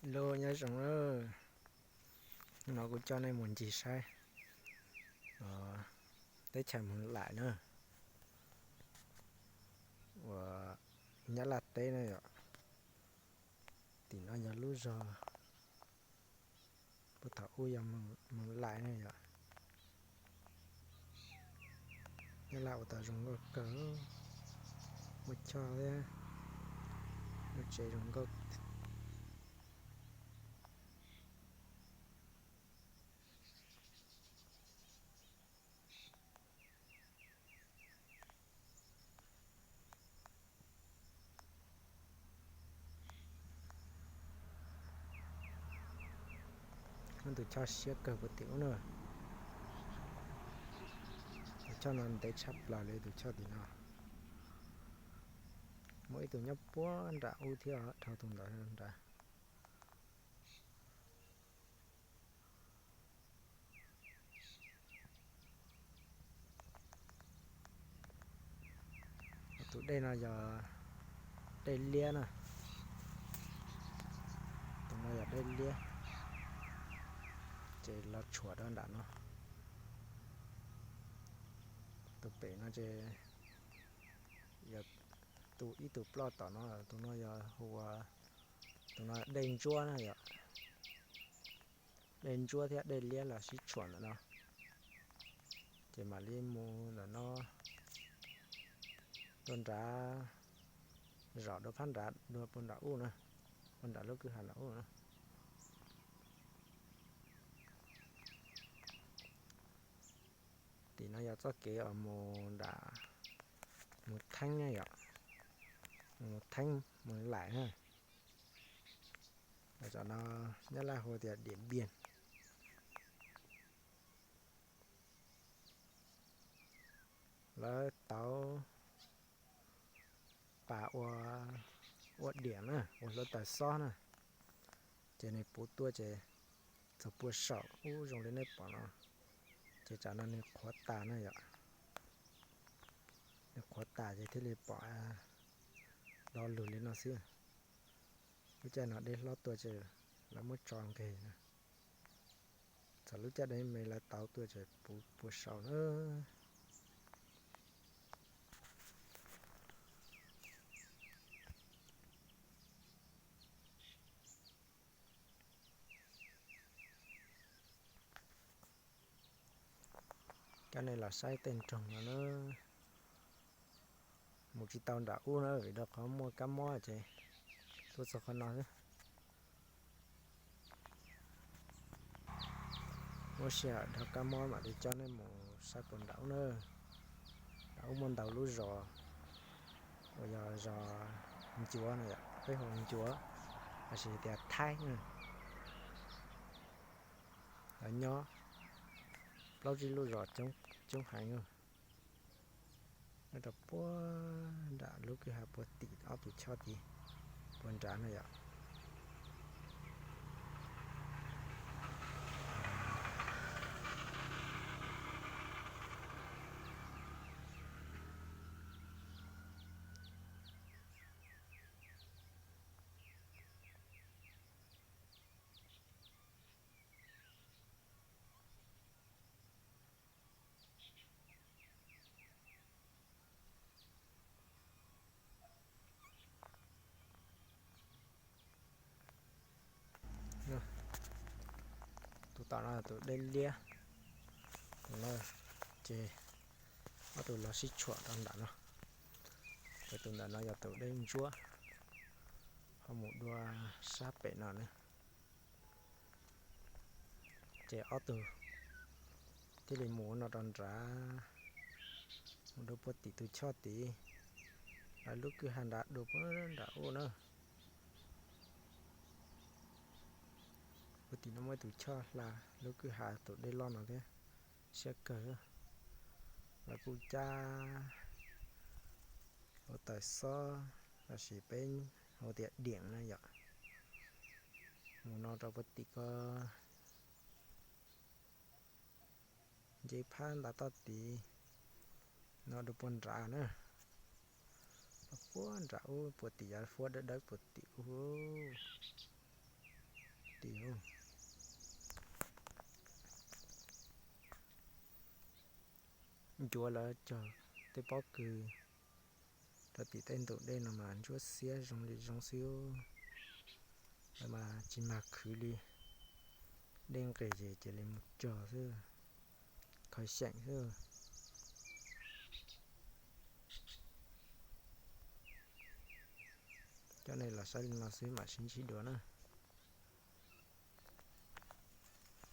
Hello, nyob zoo na. Hnub no kuv coj nej mus ncig saib teb chaws Moos Laim na, uas Nyab Laj teb na yom. Tim no yog lub zog, puag thaum ub yog Moos Laim na yom. Nyab Laj ua tau zoo nkauj kawg, muaj choj thiab, muaj tsev zoo nkauj. Muaj tus choj siab kawg puag tim ub na. Tus choj no ntev tshaj plaws li tus choj tim no. Muaj ib tug nyob puag nram ub thiab, dhau tus ntawd nrad. Tus dej no yog dej liab na. Tus no yog dej liab, ces los tshuam rau nram no. Tus pem no ces yog tus ib tug ploj tom no, tus no yog hu ua, tus no dej ntsuab na yom. Dej ntsuab thiab dej liab los sib tshuam ntawm no, ces mam li mus ntawm no rau nrad, zom dua phab nrad dua puag nram ub na, puag nram lub kwj ha nram ub na. Tim no yog txoj kev uas mus nram, mus Theeb na yom, mus Theeb mus Laim na. Tam no Nyab Laj hu tias Điện Biên. Lawv tauv pas ua, ua diam na, ua hluav taws xob na, ces nws puv tuaj ces txog puag saum ub zoo li nej pom no, ces tsam no nws qhuav tas na yom. Nws qhuav tas ces thiaj li pom do lug li no xwb. Lub caij no dej hlob tuaj ces lawv muab tso nqeg na. Txog lub caij dej me lawv tauv tuaj ces puv puag saum na. Coj nej los saib tej nroog no na. Mus tsis tau nram ub na vim rau qhov muaj kab mob ces tuaj txog qhov no xwb. Muaj sij hawm dhau kab mob mam li coj nej mus saib puag nram ub na. Nram ub muaj ntau lub zos uas yog zos Ncuav no yom, peb hu Ncuav, lossis tias Thaib na. Lawv nyob plaub tsib lub zos coob heev. Nyob rau puag nram lub kwj ha puag tim ob tug choj tid puag nrad na yom. Tus tom no tus dej liab, tus no ces ob tug los sib tshuam rau nram no. Ces tus ntawm no yog tus dej ntsuab, ho mus dua sab pem no na. Ces ob tug thiaj li mus ua no rau nrad, mus dua puag tim tus choj tid, lawv lub kwj ha nrad dua puag nram ub na. Puag tim no muaj ib tus choj hla lub kwj ha tus dej loj no thiab, siab kawg. Lawv kuj cab hluav taws xob, lossis peb hu tias diam na yom, mus no rau puag tim ko, nce phab nta toj tid no dua puag nrad na. Puag nram ub puag tim yav fuab dawb dawb puag tim ub. Tim ncuav lawv cog tej pob kws rau tim tej ntug dej no mas ntsuab xiab zoo li zoo xwb. Lawv mas tsis mag khwv li, dej nqis ces cia li mus cog xwb, khaws xyeem xwb. Coj nej los saib li no xwb mam sib ntsib dua na.